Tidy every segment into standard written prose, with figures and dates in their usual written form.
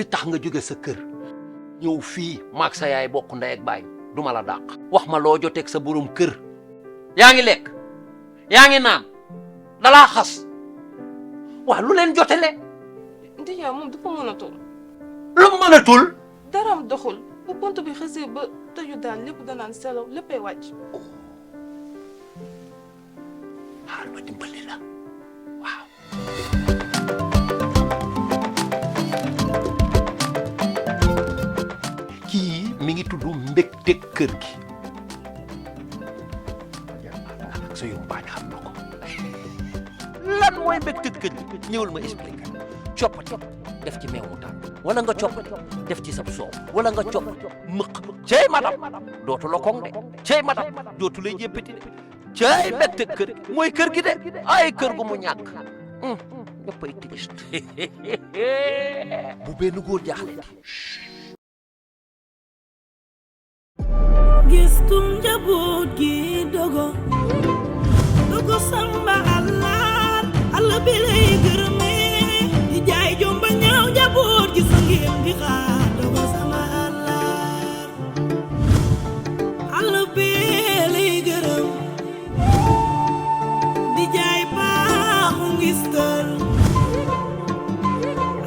li tax nga jóge sa kër ñëw fii maag sa yaay bokk ndey ak baay duma la dàq wax ma loo joteeg sa borom kër yaa ngi lekk yaa ngi naan dalaa xas waaw lu leen jotele ndijaay moom dafa mënatul lu mënatul daram doxul bu pont bi xësee ba tëju daan lépp danaan selaw léppay wàcc xaar ma dimbali la waaw kii mi ngi tudd mbégte kër gi ak sa yumpaañ xam na ko lan mooy mbégte kër gi ñëwal ma expliqué coppati def ci meew mu tàng wala nga coppati def ci sab soow wala nga copp mëq cey madam dootu la koŋ de cey madam dootu lay jéppati de cey mbégte kër gi mooy kër gi de ay kër gu mu ñàkk ñëppay triste bu benn góor jaaxle gistum njaboot gi dogo samba Allah bi lay gërëme di jaay jomba ñaaw njaboot gi sa ngeen di xaar dogo sama Allah bi lay gërëm di jaay baaxu ngistal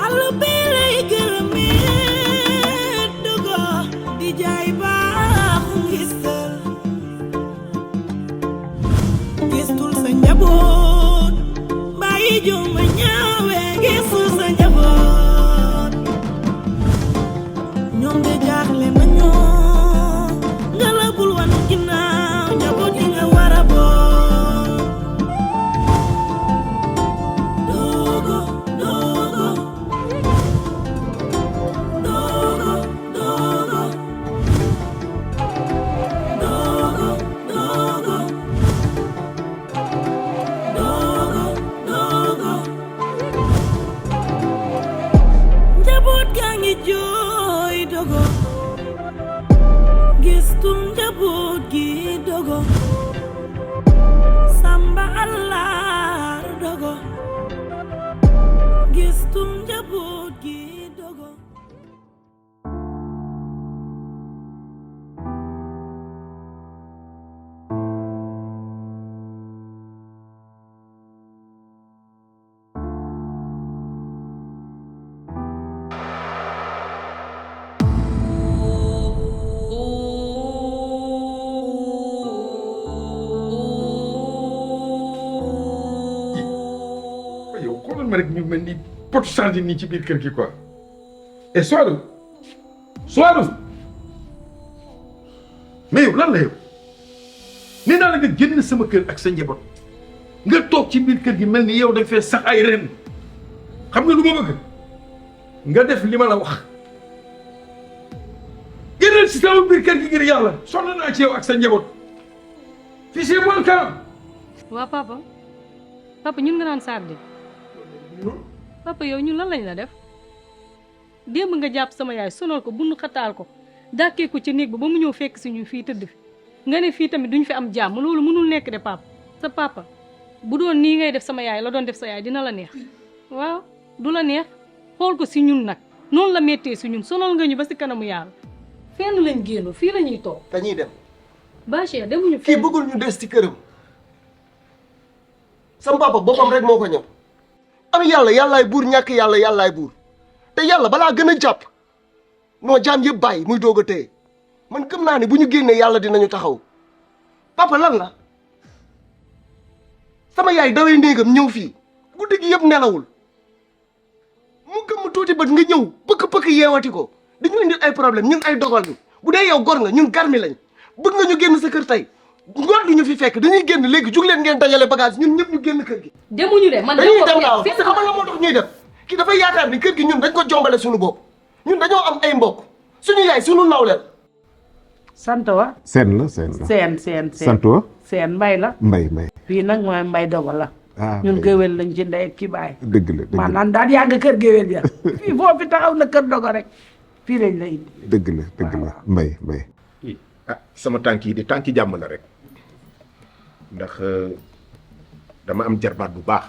Allah bi lay gërëme dogo di jaay baaxu ngistal gistul sa njaboot bàyyi jomba ñaawe gistul sa njaboot ñoom de jaaxle nañoo nga la bul wan ginnaaw njaboot yi nga war a boot dogo dogo dogo dogo dogo dogo njaboot gaa ngi jooy dogo gistum njaboot gi dogo samba Allah dogo gistum njaboot gi dogo rek ñu mel ni pot sardine nii ci biir kër gi quoi et Souadou mais yow lan la yow nee naa la nga génn sama kër ak sa njaboot nga toog ci biir kër gi mel ni yow da nga fee sax ay ren xam nga lu ma bëgg nga def li ma la wax génnal si sama biir kër gi ngir yàlla sonn naa ci yow ak sa njaboot fii c'est bon quand waa papa ñun nga naan sardine papa yow ñun lan lañ la def démb nga jàpp sama yaay sonal ko bunu xataal ko dàkkee ko ci néeg ba mu ñëw fekk si ñu fii tëdd fi nga ne fii tamit duñ fi am jàmm loolu mënul nekk de papa sa papa bu doon nii ngay def sama yaay la doon def sa yaay dina la neex waaw du la neex xool ko si ñun nag noonu la méttee si ñun sonal nga ñu ba si kanamu yàlla fenn lañ génn fii la ñuy toog dañuy dem Bachir demuñu kii bëggul ñu des ci këram sama papa boppam rek moo ko ñëw am yàlla yàllaay buur ñàkk yàlla yàllaay buur te yàlla balaa gën a jàpp noo jaam yëpp bàyyi muy doog a téye man gëm naa ne bu ñu génnee yàlla dinañu taxaw papa lan la sama yaay dawee néegam ñëw fii guddi gi yëpp nelawul mu gëm tuuti bët nga ñëw pëkk-pëkk yeewati ko dañu indil ay problème ñun ay dogal bi bu dee yow gor nga ñun garmi lañ bëgg nga ñu génn sa kër tey ngoon du ñu fi fekk dañuy génn léegi jug leen ngeen dajale bagage ñun ñëpp ñu génn kër gi demuñu de man dañuy dem laaw parce que xam nga moo tax ñuy dem kii dafay yaakaar ni kër gi ñun dañ ko jombale suñu bopp ñun dañoo am ay mbokk suñu yaay suñu nawleel sant wa seen la seen la seen sant wa seen mbay la mbay fii nag mooy mbay dogal la ñun géwél lañ ci ndey ki baay dëgg la maanaam daal yàgg kër géwél ya fii foo fi taxaw na kër dogo rek fii lañ la indi dëgg la mbay ah sama tànk yi di tànki jàmm la rek ndax dama am jarbaat bu baax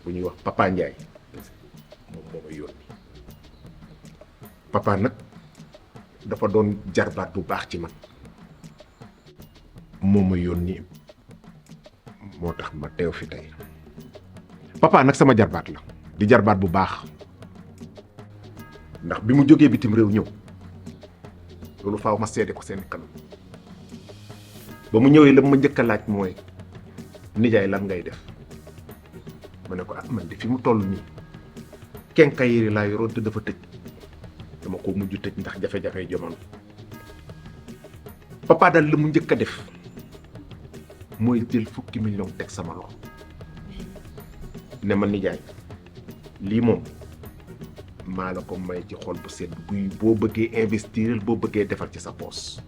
bu ñuy wax Papa Ndiaye moom moo ma yónni papa nag dafa doon jarbaat bu baax ci man moo ma yónni moo tax ma teew fi tey papa nag sama jarbaat la di jarbaat bu baax ndax bi mu jógee bitim réew ñëw loolu faaw ma seede ko seen kanam ba mu ñëwee la ma njëkk a laaj mooy nijaay lan ngay def ma ne ko ah man de fi mu toll nii kenkayiri laa yoroon te dafa tëj dama ko mujj tëj ndax jafe-jafe jamono papa daal la mu njëkk a def mooy jël 10 millions teg sama loxo ne ma nijaay lii moom maa la ko may ci xol bu sedd buy boo bëggee investir boo bëggee defal ci sa poos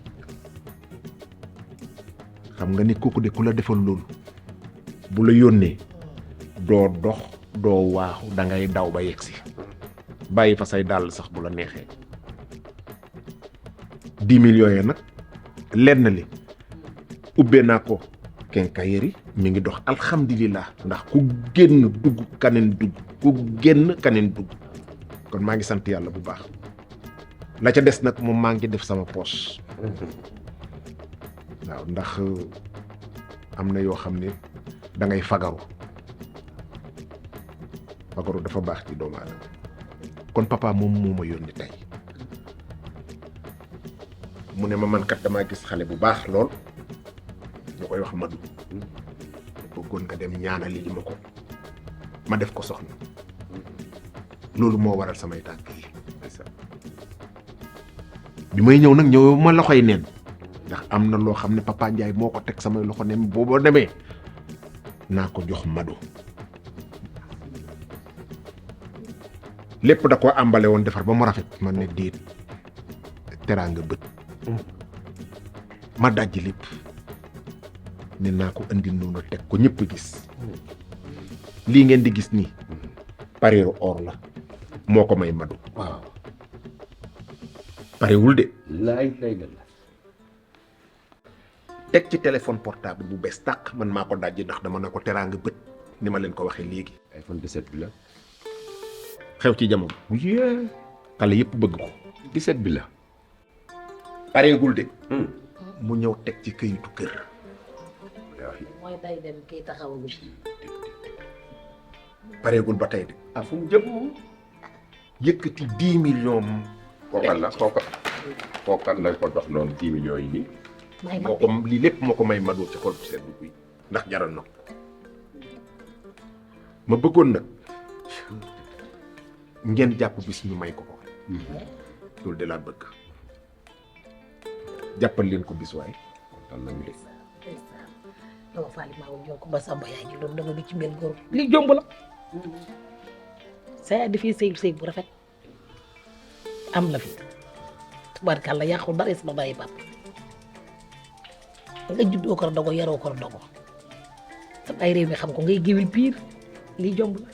xam nga ni kooku de ku la defal loolu bu la yónnee doo dox doo waaxu da ngay daw ba yegsi bàyyi fa say dàll sax bu la neexee 10 millions yi nag lenn li ubbee naa ko kenkayeri mi ngi dox alhamdulilah ndax ku génn dugg kaneen dugg ku génn kaneen dugg kon maa ngi sant yàlla bu baax la ca des nag moom maa ngi def sama poche waaw ndax am na yoo xam ne da ngay fagaru dafa baax ci doomu aadama kon papa moom moo ma yónni tey mu ne ma man kat damaa gis xale bu baax lool ñu koy wax Madou bëggoon nga dem ñaanali li ma ko ma def ko soxna loolu moo waral samay tànk yi bi may ñëw nag ñëw ma loxoy neen ndax am na loo xam ne papa Ndiaye moo ko teg samay loxo ne boo demee naa ko jox Madou lépp da koo àmbale woon defar ba mu rafet man ne déet teraanga bët ma dajji lépp ne naa ko indi noonu teg ko ñëpp gis lii ngeen di gis nii pareeru or la moo ko may Madou waaw parewul de lay la teg ci téléphone portable bu bees tàq man maa ko dajji ndax dama ne ko teraanga bët ni ma leen ko waxee léegi iPhone 17 bi la xew ci jamono yee xale yëpp bëgg ko 17 bi la pareegul de mu ñëw teg ci këyitu kër mooy day dem kii taxawagul pareegul ba tey de fu mu jëm yëkkati 10 millions kookal la kookal lañ ko dox noonu 10 millions yi nii moo ko lii lépp moo ko may Madou ci xol bu sedd bi ndax jaral na ko ma bëggoon nag ngeen jàpp bis ñu may ko ko loolu de laa bëgg jàppal leen ko bis waaye tal nañu def dama faali maa woon yow ko ba samba yaay ji doon danga du ci mel góor li jomb la sa yaay dafay sëy bu rafet am la fi tubaarkàlla yàqul dara sama bàyyi bàpp nga juddoo ko dogo yaroo ko dogo sama ay réew mi xam ko ngay géwél piir lii jomb la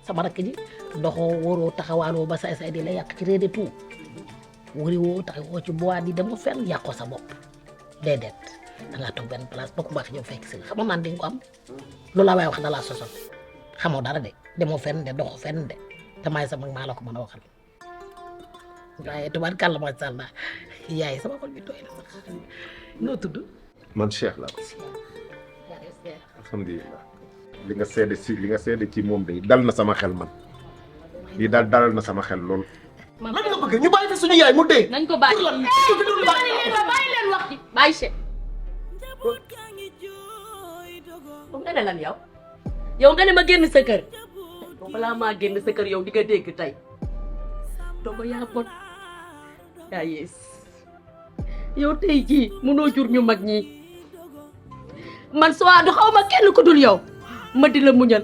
sama rakk ji doxoo wóoroo taxawaaloo ba say di la yàq ci réede tout wari woo taxawoo ci bois di dem fenn yàqoo sa bopp déedéet dangaa toog benn place ba ku baax ñëw fekk si la xamoon naan di nga ko am loolu laa waaye wax da laa sosal xamoo dara de demoo fenn de doxoo fenn de te maay sama maa la ko mën a waxal waaye tubaarkàlla macha allah yaay sama xol bi tooy la sax noo tudd man Cheikh laa ko alhamdulilah li nga seede ci moom de dal na sama xel man lii daal dalal na sama xel lool lan nga bëgg ñu bàyyi fi suñu yaay mu dee nañ ko bàyyi bàyyi leen wax ji bàyyi Cheikh moom nga ne lan yow nga ne ma génn sa kër balaa maa génn sa kër yow di nga dégg tey dogo yaa bon yaa yees yow tey jii mënoo jur ñu mag ñi man soo du xaw ma kenn ku dul yow ma di la muñal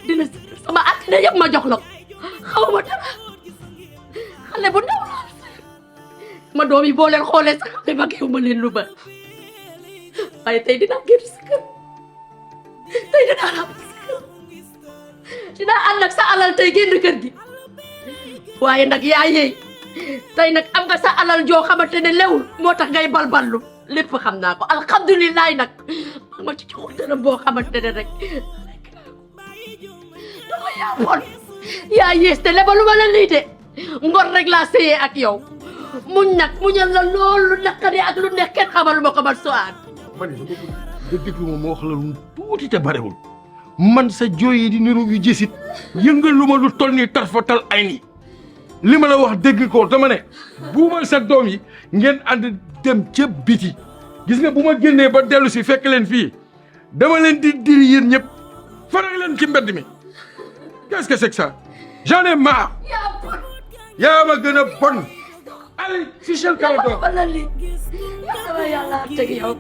di la sama àddina yëpp ma jox la ko xaw ma dara xale bu ndaw la ma doom yi boo leen xoolee sax xam ne mag yow ma leen lu ba waaye tey dinaa génn sa kër tey dinaa ràbb sa kër dinaa ànd ak sa alal tey génn kër gi waaye nag yaa yeey tey nag am nga sa alal joo xamante ne lewul moo tax ngay balballu lépp xam naa ko alhamdulilah nag ma ci joxul dërëm boo xamante ne rek dama yaa bon yaa yees te lebalu ma la lii de ngor rek laa sëyee ak yow muñ nag muñal la loolu naqari ak lu nekk kenn xamal ma ko man Suad. man nga déglu ma wax la lu tuuti te barewul man sa jooy yi di niru yu jësit yëngal lu ma lu toll nii tarfatal ay ni li ma la wax dégg ko dama ne buumal sa doom yi ngeen ànd dem ca biti gis nga bu ma génnee ba dellu si fekk leen fii dama leen di diri yéen ñëpp faral leen ci mbedd mi qu'est-ce que c'est que ça j'en ai marre yaa ma gën a bon allez fichel kalato yàlla teg yow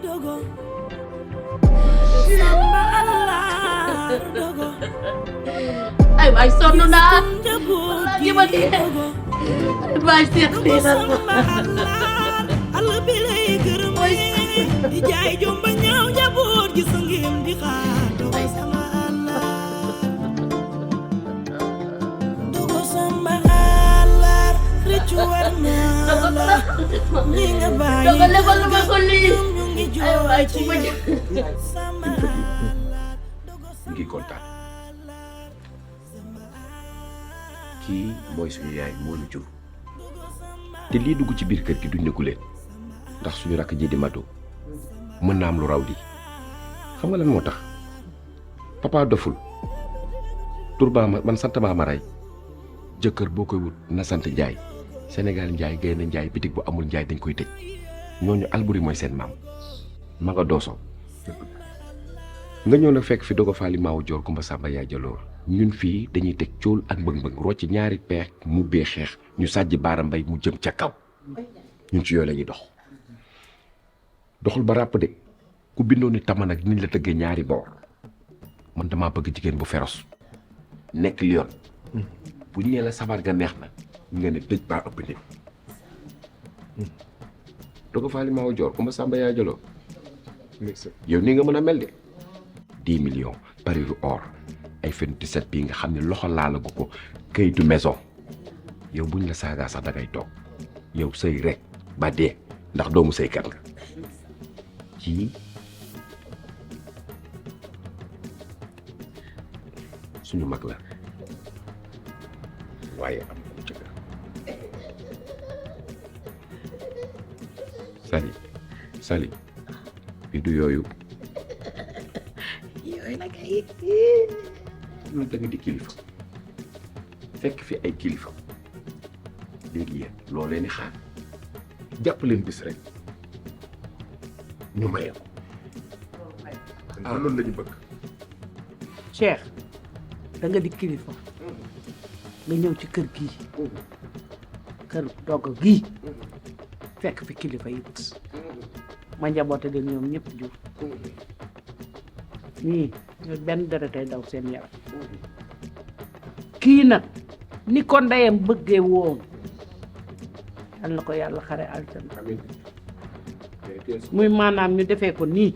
ay waay sonn naa wallaahi ma dee waay seet lii nag Allah bi lay gërëm di jaay jomba ñaaw njaboot gi sa ngeen di xaar dogo sama Allah dogo sama Allah rëccu war naa la ñi nga bàyyi dogo lebal ma ko lii ay waay ci ma ngi kontaan kii mooy suñu yaay moo ñu jur te lii dugg ci biir kër gi duñ ne leen ndax suñu rakk ji di matu mën na am lu raw lii xam nga lan moo tax papa doful tur baa ma man sant maa ma rey jëkkër boo koy wut na sant Njaay Sénégal Njaay Gaynde Njaay bitig bu amul Njaay dañ koy tëj ñooñu Alburi mooy seen maam ma nga dooso nga ñëw nag fekk fi dogo faali maawu joor kumba sàmba yaay jaloor ñun fii dañuy teg cóol ak mbëng-mbëng rocc ñaari peex mu bee xeex ñu sàjj baara mbay mu jëm ca kaw ñun ci yooyu la ñuy doxul ba ràpp de ku bindoo ni tama nag niñ la tëggee ñaari boor man damaa bëgg jigéen bu féroce nekk lion bu ñu nee la sabar ga neex na nga ne tëj baa ëpp nit dogo faali maawu joor kumba sàmba yaay jaloor yow nii nga mën a mel de 10 millions pariru or ay fen 17 bii nga xam ne loxo laalagu ko kayitu maison yow buñ la saagaa sax dangay toog yow sëy rek ba dee ndax doomu sëykat nga ci suñu mag la waaye am na ci kër Sali bi du yooyu nag ay lu da nga di kilifa fekk fi ay kilifa léegi yéen loo leen di xaar jàpp leen bis rek ñu maye ko loolu la ñu bëgg Cheikh da nga di kilifa nga ñëw ci kër gii kër dogg gii fekk fi kilifa yi ma njaboote leen ñoom ñëpp jur ñii ñoo benn dara tey daw seen yaram kii nag ni ko ndeyam bëggee woon yal na ko yàlla xare aljana muy maanaam ñu defee ko nii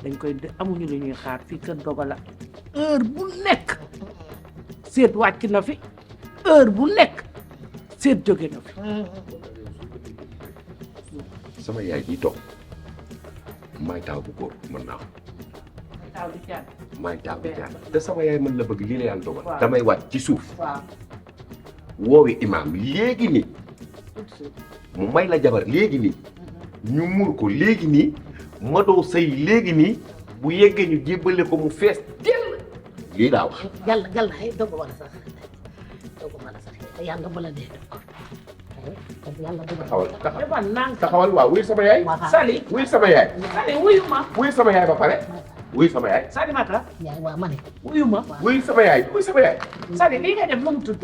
dañ koy amuñu lu ñuy xaar fii kër Dogo la heure bu nekk seet wàcc na fi heure bu nekk seet jóge na fi sama yaay ji toog maay taaw bu góor mën naa maay taaw bi jaar te sama yaay mën la bëgg lii la yàlla dogal damay wàcc ci suuf woowi imaam léegi nii mu may la jabar léegi nii ñu mur ko léegi nii ma doo sëy léegi nii bu yeggee ñu jébbale ko mu fees teel lii daa wax yàlla ay dogu wala sax yàlla bu la dee taxawal waaw wuy sama yaay Sali wuy sama yaay Sali wuyu ma wuy sama yaay ba pare wuy sama yaay Sali Mata yaay waa ma ne wuyu ma wuy sama yaay wuy sama yaay Sali lii nga def lu mu tudd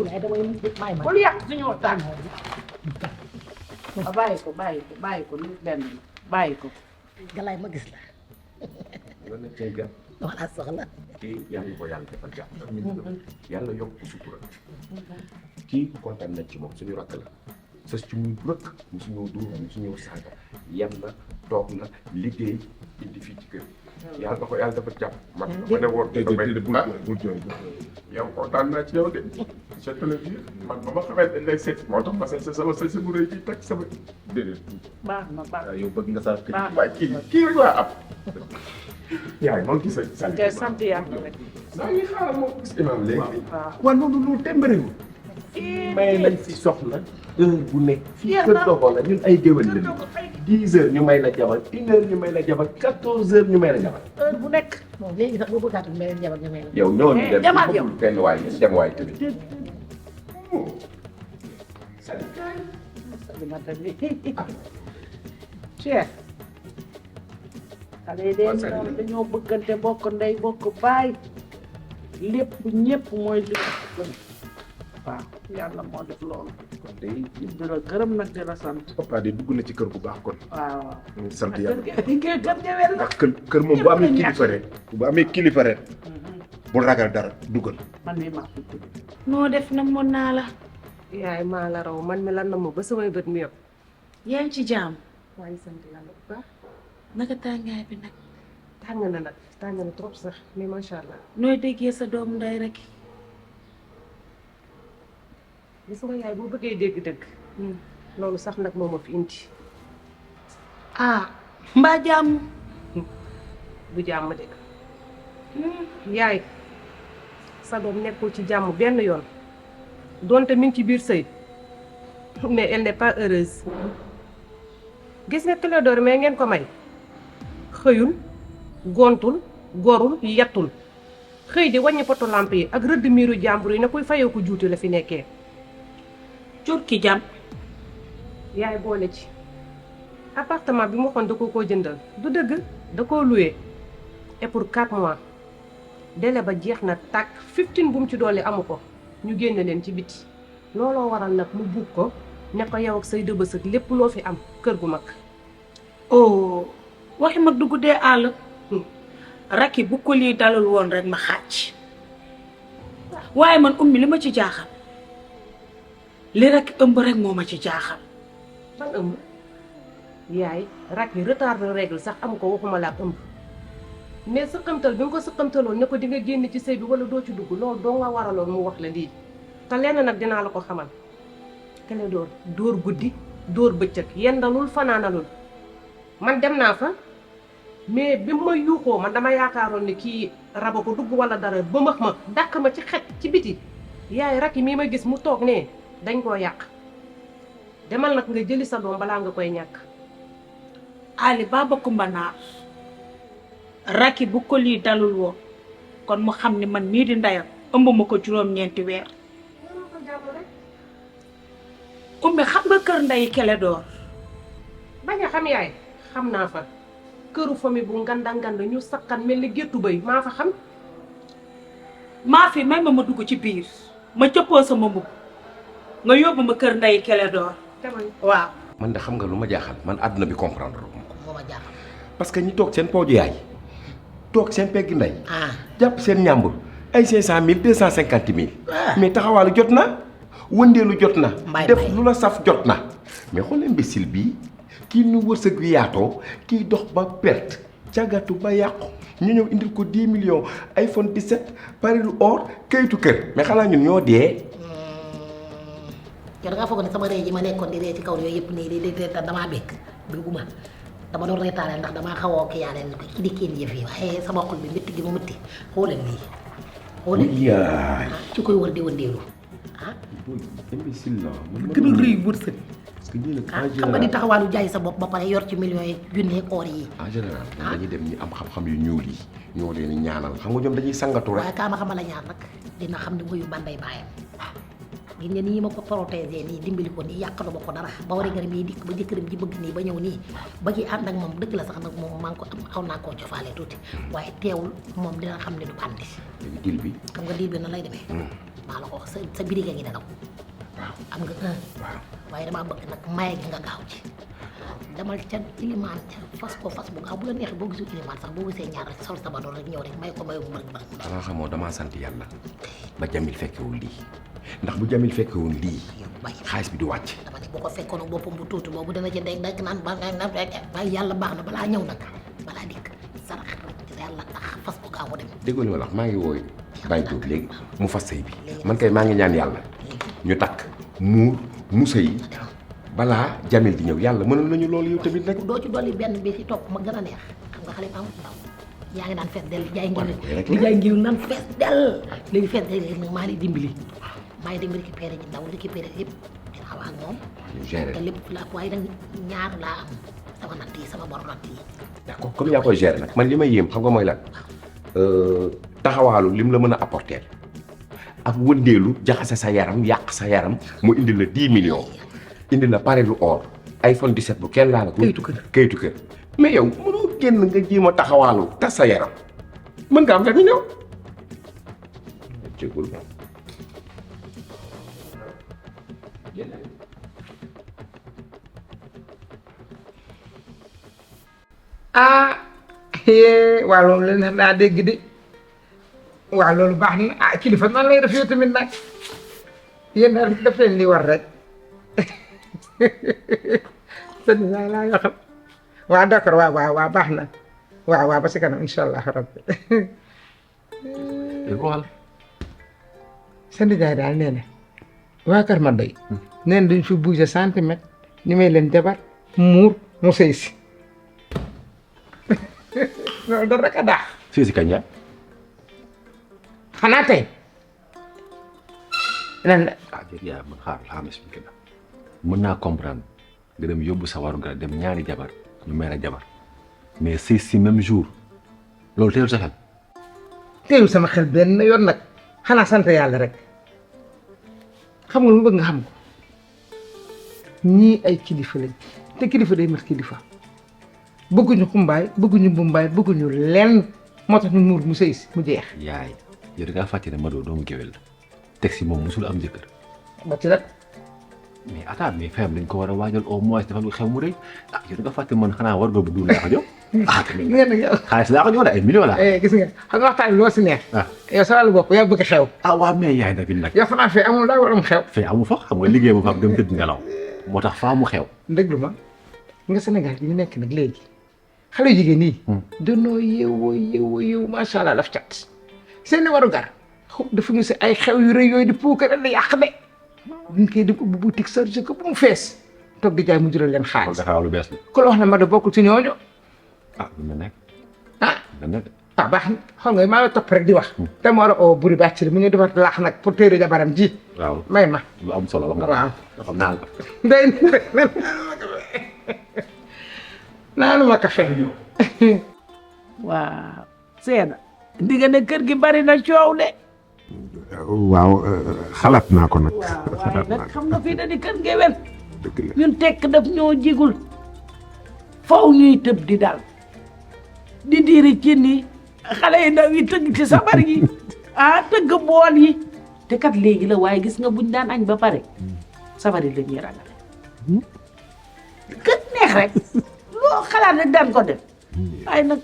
may ma bul yàq suñu waxtaan bàyyi ko lu benn bàyyi ko Galaay ma gis la wala soxla kii yàlla ko yàlla defal jàmm yàlla yokk ko sutura kii kontaan nañ ci moom suñu rakk la sës ci muy rëkk mu su ñëw dóor mu su ñëw saaga yem na toog na liggéey indi fii ci kër yàlla na ko yàlla dafa jàpp man ma ne woon yow kontaan naa ci yow de je te le dis man ba ma xamee dañ lay seet moo tax ma seet sama seet bu rëy ci teg sama déedéet baax na baax yow bëgg nga sa waaye kii rek laa am yaay maa ngi gis ngay sant yàlla rek naa ngi xaaral moo gis imam léegi waaw loolu lu tembere may lañ fi soxla heure bu nekk fii kër dogo la ñun ay géwél lañu 10 heures ñu may la jabar 1 heure ñu may la jabar 14 heures ñu may la jabar heure bu nekk bon léegi sax boo bëggaatu beneen jabar nga may la yow ñoo ñu dem demal yow fenn waay ñu dem waay tamit Cheikh xale yi dañoo bëggante bokk ndey bokk baay lépp ñëpp mooy li waaw yàlla moo def loolu kon day di la gërëm nag di la sant papa de dugg na ci kër gu baax kon waaw ñu sant yàlla kër gewel la ndax kër moom bu amee kilifa rek bu amee kilifa rek bul ragal dara dugal man mii maa fi noo def na mën naa la yaay maa la raw man mi lan na ma ba samay bët mi yëpp yaa ngi ci jaam waaye sant yàlla bu baax naka tàngaay bi nag tàng na nag tàng na trop sax mais macha allah nooy déggee sa doom ndey rek gis nga yaay boo bëggee dégg-dëgg loolu sax nag moo ma fi indi ah mbaa jàmm du jàmm de yaay sa doom nekkul ci jàmm benn yoon donte mi ngi ci biir sëy mais elle n'est pas heureuse gis nga Clédor mais ngeen ko may xëyul gontul gorul yettul xëy di wàññi poto lamp yi ak rëdd miiru jàmbur yi ne kuy fayoo ko juuti la fi nekkee jur ki jàmm yaay boole ci appartement bi mu waxoon da ko jëndal du dëgg da koo loué et pour 4 mois délai ba jeex na tàkk 15 bu mu ci doole amu ko ñu génne leen ci biti looloo waral nag mu buub ko ne ko yow ak say dëbës ak lépp loo fi am kër gu mag oh waxi mag du guddee àll rakki bu ko lii dalul woon rek ma xàcc waaye man ummi li ma ci jaaxal li rek ëmb rek moo ma ci jaaxal ban ëmb yaay rakki retard de règle sax amu ko waxuma la ak ëmb mais sëqamtal bi nga ko sëqamtaloon ne ko di nga génn ci sëy bi wala doo ci dugg loolu doo nga waraloon mu wax la lii te lenn nag dinaa la ko xamal Clédor dóor guddi dóor bëccëg yendalul fanaanalul man dem naa fa mais bi ma yuuxoo man dama yaakaaroon ni kii raba ko dugg wala dara ba max ma dàq ma ci xet ci biti yaay rakki mii ma gis mu toog ne dañ koo yàq demal nag nga jëli sa doom balaa nga koy ñàkk Ali Baba Kumba Naar rakki bu ko lii dalul woon kon mu xam ni man mii di ndeyam ëmb ma ko juróom-ñeenti weer ummi xam nga kër ndeyi Clédor bañ a xam yaay xam naa fa këru famille bu nganda nganda ñu sakkan mel ni géttu bay maa fa xam maa fi may ma dugg ci biir ma cëppoo sama mbubb nga yóbbu ma kër ndeyi Clédor waaw man de xam nga lu ma jaaxal man àdduna bi comprendre lu ma ko moo ma jaaxal parce que ñi toog seen pooju yaay toog seen pegg ndey jàpp seen ñàmbur ay 500 000 250 000 mais taxawaalu jot na wëndeelu jot na def lu la saf jot na mais xool imbécile bii kii nu wërsëg wi yaatoo kii dox ba perte càggatu ba yàqu ñu ñëw indil ko 10 millions iPhone 17 parilu or kayitu kër mais xanaa ñun ñoo dee yow da ngaa foog ne sama rëy ji ma nekkoon di ree ci kaw yooyu yëpp nii di damaa békk bëgguma dama doon reetaale ndax damaa xaw a kii yaa leen ko indi kenn yëf yi waaye sama xol bi métti gi ma métti xooleen lii xooleen yaay ci koy wër di wëndeelu imbécile la man gën a rëy wërsëg parce que ñii nag xam nga di taxawaalu jaay sa bopp ba pare yor ci millions yi junne or yi en général dañuy dem ñi am xam-xam yu ñuul yi ñoo leen ñaanal xam nga ñoom dañuy sangatu rek waaye kaa ma xamal la ñaar nag dina xam ne woyu banday baayam gis nga nii ma ko protéger nii dimbali ko nii yàqalu ma ko dara ba war a ngërëm yi dikk ba jëkkëram ji bëgg nii ba ñëw nii ba ci ànd ak moom dëgg la sax nag moom maa ngi ko am xaw naa koo cofaale tuuti waaye teewul moom dina xam ne du bandi léegi dil bi xam nga diil bi nan lay demee maa la ko wax sa biriga ngi dalaw am nga waaye damaa bëgg nag maye gi nga gaaw ci demal ca ilimaan ca fas ko fas bu gaaw bu la neexee boo gisul ilimaan sax boo gisee ñaar rek sol sa badoon rek ñëw rek may ko mayu mbërëg xanaa xamoo damaa sant yàlla ba Jamil fekkewul lii ndax bu Jamil fekkewoon lii xaalis bi du wàcc dama ne boo ko fekkoon ak boppam bu tuuti boobu dana ci dégg nag naan ba nga fekk waaye yàlla baax na balaa ñëw nag balaa dikk sarax rek yàlla tax fas ko gaaw mu dem déggoo li ma la wax maa ngi wooy bàyyi tuut léegi mu fas sëy bi man kay maa ngi ñaan yàlla ñu takk muur mu sëy balaa Jamil di ñëw yàlla mënal nañu loolu yow tamit nag doo ci dolli benn bi ci topp ma gën a neex xam nga xale am ndaw yaa ngi naan fees del jaay ngir di jaay ngir naan fees del léegi fees del léegi nag maa lay dimbali maay dem récupérer ji ndaw récupérer yëpp dina wax ak moom. gérer te lépp laa waaye nag ñaar laa am sama natt yi sama bor natt yi. d'accord comme yaa koy gérer nag man li may yéem xam nga mooy lan taxawaalu lim la mën a apporter ak wëndeelu jaxase sa yaram yàq sa yaram mu indi la 10 millions indi la pare lu or iPhone 17 bu kenn laa la. kayitu kër mais yow mënoo génn nga jéem a taxawaalu tas sa yaram mën nga am 20 millions. jégul moom. waaw loolu leen daa dégg de waaw loolu baax na ah kilifa nan lay def yow tamit nag yéen daal def leen li war rek sëñ bi laa yoo xam waaw d'accord waaw baax na waaw ba si kanam incha allah rabbi waxal. sëñ Ndiaye daal nee na waa Kër Mandoy nee na duñ fi bouger centimètre ñu may leen jabar muur mu sëy si loolu da rek a daax. si kañ la. xanaa tey. lan la. yaa man xaar laa am expliqué la mën naa comprendre nga dem yóbbu sa waru nga dem ñaari jabar ñu may la jabar mais si même jour loolu teewul sa xel. teewul sama xel benn yoon nag xanaa sant yàlla rek xam nga lu bëgg nga xam ko ñii ay kilifa lañ te kilifa day mat kilifa. bëgguñu xumbaay bëgguñu mbumbaay bëgguñu lenn moo tax ñu muur mu sëy si mu jeex. yaay yow da ngaa fàtte ne Mado doomu géwél la teg si moom musul am jëkkër. ba ci la. mais attends mais fayam dañ ko war a waajal au moins dafa lu xew mu rëy ah yow da nga fàtte man xanaa war nga bu dul laa ko jox. ah tamit xaalis laa ko jox de ay millions la. gis nga xam nga waxtaan bi loo si neex. yow sa wàllu bopp yaa bëgg xew. ah waaw mais yaay David nag. yow fanaan fee amul daa war am xew. fee amu fa xam nga liggéey bu fa dem tëdd ngelaw moo tax faa mu xew. déglu ma nga Sénégal gi ñu nekk nag léegi xale yu jigéen ñi. danoo yeewoo macha allah daf cat. seen i waru gar dafa ñu si ay xew yu rëy yooyu di puukare la yàq de. buñ koy dem ubbi boutique chargé ko bu mu fees. toog di jaay mu jural leen xaalis. dafa lu bees la. ku la wax ne Mado bokkul ci ñooñu. ah lu mel ne. ah baax na xool nga maa la topp rek di wax. te ma war a oo buri bàcc mu ñu defar laax nag pour téere jabaram ji. waaw may ma. lu am solo wax nga. waaw xam naa ko. day naanu ma café. waaw Seena di nga ne kër gi bari na coow de. waaw xalaat naa ko nag. waaye nag xam nga fii da di kër ngewel ñun tekk daf ñoo jigul faw ñuy tëb di dal di diiri cin yi xale yi ndaw yi tëgg ci sabar yi tëgg bool yi te kat léegi la waaye gis nga buñ daan añ ba pare sabar yi la ñuy ragale kët neex rek loo xalaat rek daan ko def waaye nag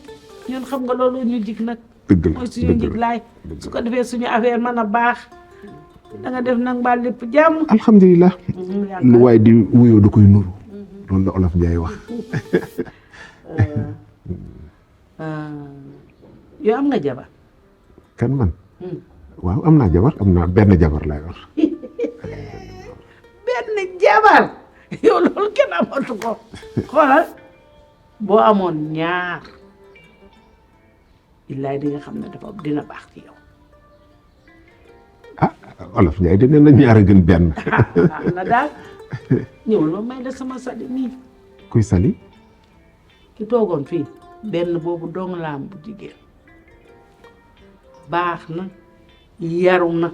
ñun xam nga loolu ñu jig nag dëgg la mooy suñu njig laay su ko defee suñu affaire mën a baax da nga def nag mbaa lépp jàmm. alhamdulilah. lu waay di wuyoo du koy nuru. loolu la Olof Njaay wax. yow am nga jabar. kan man. waaw am naa jabar am naa benn jabar laay wax. benn jabar yow loolu kenn amatu ko xoolal boo amoon ñaar billaay di nga xam ne dafa dina baax ci yow. Olof Njaay de nee na ñaar a gën benn. na daal ñëwul ma may la sama sali nii. kuy sali. ki toogoon fii benn boobu dong la am bu jigéen baax na yaru na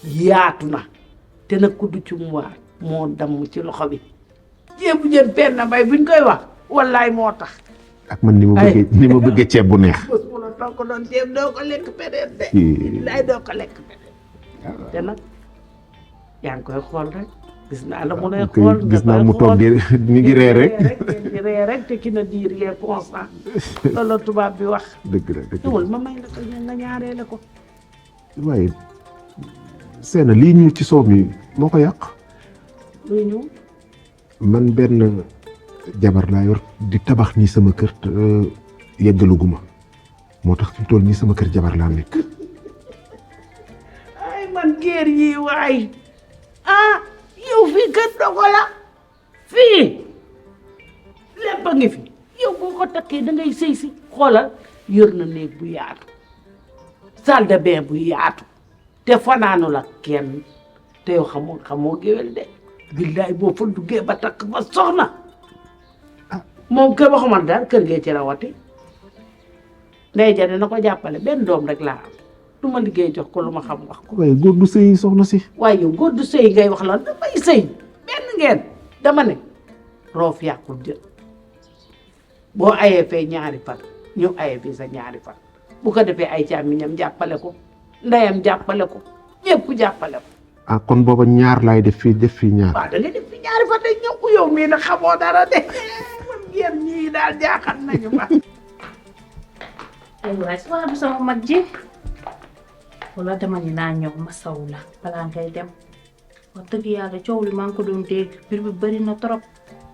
yaatu na te nag ku du ci mu waar moo damm ci loxo bi ceebu jën penn mbay buñ koy wax wallaay moo tax. ak man ni ma bëggee ceeb bu neex. bés bu la toog doon ceeb doo ko lekk peneen de. laay doo ko lekk peneen te nag yaa ngi koy xool rek gis naa la mu lay xool gis naa mu toog di mi ngi ree rek di ree rek te ki na diir yee constant loolu la tubaab bi wax. dëgg la dëgg ñëwul ma may la ko nga ñaareele ko. waaye Seena lii ñuul ci soow mi moo ko yàq. luy ñëw. man benn jabar laa yor di tabax nii sama kër te yeggaluguma moo tax fi mu toll nii sama kër jabar laa nekk. ay man géer yi waay yow fii kër dogo la fii lépp a ngi fi yow boo ko takkee da ngay sëy si xoolal yor na néeg bu yaatu salle de bain bu yaatu te fanaanu la kenn te yow xamoo géwél de billaay boo fa duggee ba takk ba soxna moom kër waxuma daal kër gee ci rawati ndey ja dina ko jàppale benn doom rek laa am du ma liggéey jox ko lu ma xam wax ko waaye góor du sëy soxna si. waaye yow góor du sëy ngay wax la damay sëy benn ngeen dama ne roof yàqul jë boo ayee fee ñaari fan ñëw ayee fii sa ñaari fan bu ko defee ay càmmiñam jàppale ko ndeyam jàppale ko ñëpp jàppale ko ah kon booba ñaar laay def fii ñaar. waaw da ngay def fi ñaari fan day ñëw yow mii nag xamoo dara de man yéen ñii daal jaaxal nañu ma ay waay sama du sama mag ji wala dama ni naa ñëw ma saw la balaa ngay dem wax dëgg yàlla coow li maa ngi ko doon dégg bir bi bëri na trop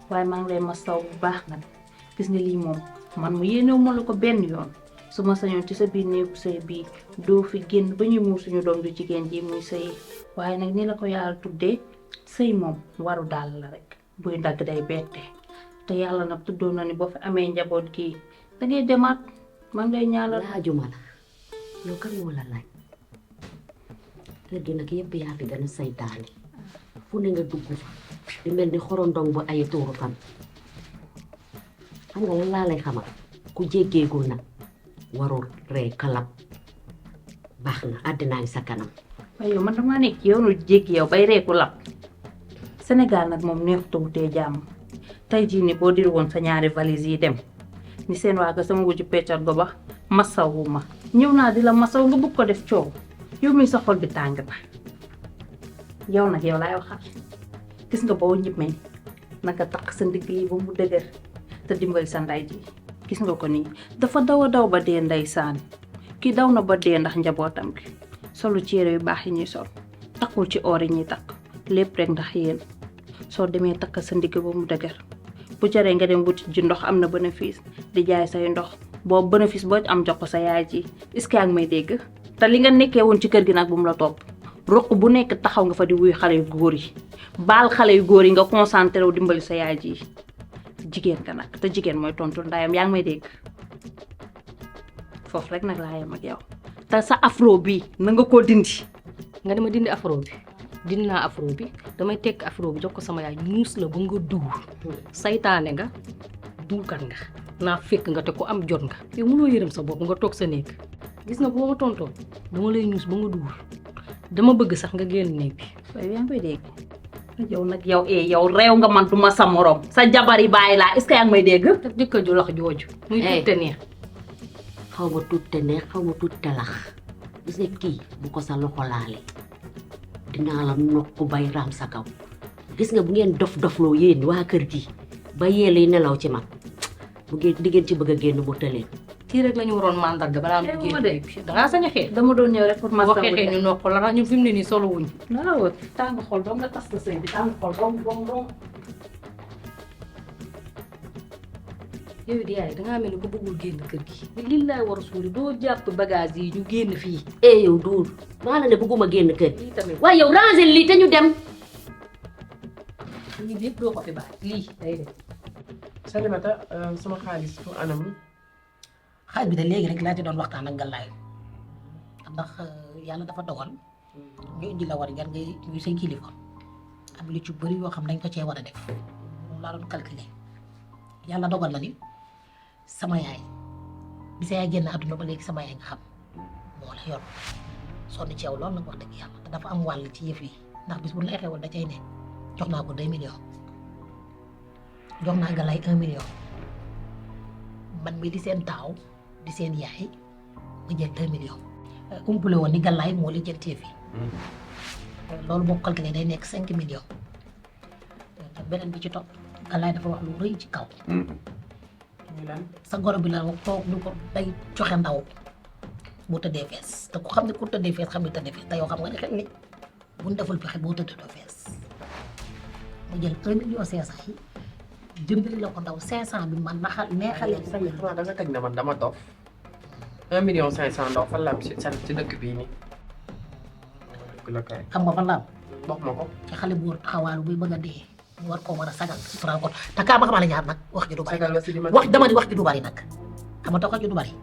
waaye maa ngi lay ma saw bu baax nag gis nga lii moom man mu yéenewu ma la ko benn yoon su ma sañoon ci sa biir néegu sëy bii doo fi génn ba ñu muur suñu doom du jigéen ji muy sëy waaye nag ni la ko yàlla tuddee sëy moom waru daal la rek buy dagg day bette te yàlla nag tuddoon na ni boo fi amee njaboot gii da ngay demaat maa ngi lay ñaanal. laajuma la yow kan moo la laaj kër gi nag yëpp yaa fi gën a saytaane fu ne nga dugg fa di mel ni xorondong bu ay tuuru fan xam nga lan laa lay xamal ku jéggeegul nag warul ree kalab baax na àddinaa ngi sa kanam. waaye yow man damaa nekk yow nu jéggi yow bay reeku lab Sénégal nag moom neex tawutee jàmm tey jii ni boo diri woon sa ñaari valise yi dem ni seen waa ga sama wujju peccat go ba masawu ma ñëw naa di la masaw nga bëgg ko def coow yow mi sa xol bi tàng na yow nag yow laay waxal gis nga boo ñibbee naka takk sa ndigg yi ba mu dëgër te dimbali sa nday ji gis nga ko nii dafa daw a daw ba dee ndeysaan kii daw na ba dee ndax njabootam gi solu ceere yu baax yi ñuy sol takkul ci oor yi ñuy takk lépp rek ndax yéen soo demee takk sa ndigg ba mu dëgër bu jaree nga dem wuti ji ndox am na bénéfice di jaay say ndox boobu bénéfice boo am jox ko sa yaay ji est-ce que yaa ngi may dégg te li nga nekkee woon ci kër gi nag bu mu la topp ruq bu nekk taxaw nga fa di wuy xale yu góor yi baal xale yu góor yi nga concentré wu dimbali sa yaay ji jigéen nga nag te jigéen mooy tontu ndayam yaa ngi may dégg foofu rek nag laa yem ak yow te sa afro bi na nga koo dindi. nga dama dindi afro bi dindi naa afro bi damay tekk afro bi jox ko sama yaay muus la ba nga duur saytaane nga duurkat nga naa fekk nga te ko am jot nga yow mënoo yërëm sa bopp nga toog sa néeg gis nga boo ma tontoo dama lay ñuus ba nga duur dama bëgg sax nga génn néeg bi waaye yaa ngi koy dégg yow nag yow yow réew nga man du ma sa morom sa jabar yi bàyyi laa est-ce que yaa ngi may dégg. te jëkkër ju lax jooju. muy tuute neex. xaw ma tuute neex xaw ma tuute lax gis nga kii bu ko sa loxo laale dinaa la nokk bay raam sa kaw gis nga bu ngeen dof-dofloo yéen waa kër gi ba yee lay nelaw ci man bu ngeen di ngeen ci bëgg a génn mu tëleen. kii rek la ñu waroon mandarga balaa mu génn dangaa sañ a xeex. dama doon ñëw rek pour ma boo xeexee ñu nokk la ñu fi mu ne nii solo wuñ. waaw tàng xol doom nga tas sa sëy bi tàng xol doom. yow di yaay dangaa mel ni ko bëggul génn kër gi li laay war a suuli doo jàpp bagage yi ñu génn fii. yow duur maa la ne bëgguma génn kër lii tamit waaye yow ranger lii te ñu dem. lii lépp doo ko fi baax lii day dem. Salimata sama xaalis fu anam. xaaj bi de léegi rek laa ci doon waxtaan ak Galaye ndax yàlla dafa dogal ñu indi la war nga ngay say kilifa am lu ci bëri yoo xam dañ ko cee war a def moom laa doon calculer yàlla dogal na ni sama yaay bi sa yaay génn àdduna ba léegi sama yaay nga xam moo la yor sonn ci yow loolu nag wax dëgg yàlla te dafa am wàll ci yëf yi ndax bis bu la xewal da cay ne jox naa ko 2 millions jox naa Galaye 1 million man mi di seen taaw di seen yaay ma jël 2 millions umpule woon ni Galaye moo la jël teefi loolu boo calculé day nekk 5 millions te beneen bi ci topp Galaye dafa wax lu rëy ci kaw sa goro bi la wax toog lu ko day joxe ndaw boo tëddee fees te ku xam ne ku tëddee fees xam ne tëddee fees te yow xam nga ne xel ni buñ deful pexe boo tëddee doo fees mu jël 1 million 500 yi jëndali la ko ndaw 500 bi man naxal neexalee ko. xanaa da nga teg ne man dama dof 1 million 500 ndaw fan la am ci dëkk bii nii. xam nga fan la am. wax ma ko. ci xale bu war taxawaalu buy bëgg a dee ñu war koo mën a sagal sutural ko te kaa ma xamal ñaar nag wax ji du bari. wax dama di wax ji du bari nag xam nga tax wax ji du bari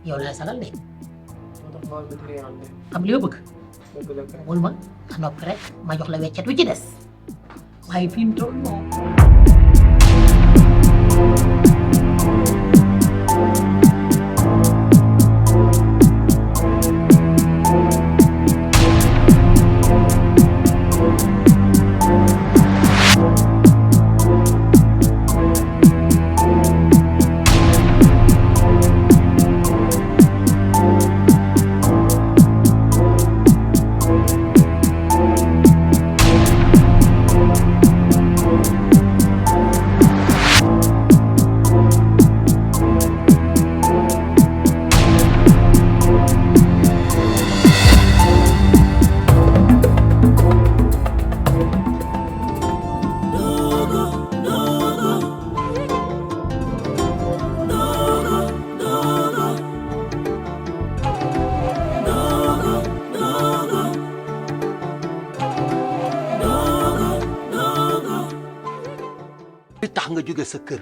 yow laay sagal de. xam li nga bëgg wul ma nga noppi rek ma jox la weccet wi ci des waaye fi mu toll moom li tax nga jóge sa kër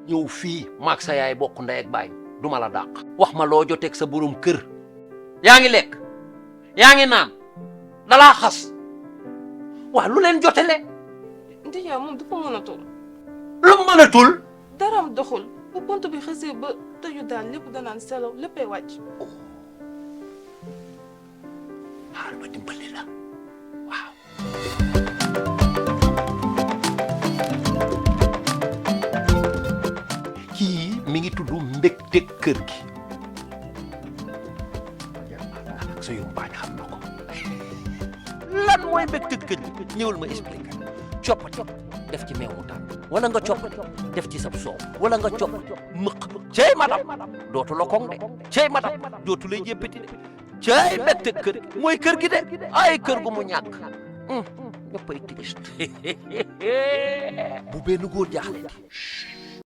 ñëw fii maag sa yaay bokk ndey ak baay duma la dàq wax ma loo joteeg sa borom kër yaa ngi lekk yaa ngi naan dalaa xas waa lu leen jotele Ndiaye moom dafa mënatul. lu mu mënatul daram doxul bu pont bi xësee ba tëju daal lépp danaan selaw léppay wàcc. xaar ma dimbali la waaw kii mi ngi tudd mbégte kër gi ak sa yumpaañ xam na ko lan mooy mbégte kër gi ñëwal ma expliqué coppati def ci meew mu tàng wala nga coppati def ci sab soow wala nga coppati mëq cey madam dootu la koŋ de cey madam dootu lay jéppati de cey mbégte kër gi mooy kër gi de ay kër gu mu ñàkk ñëppay triste bu benn góor jaaxle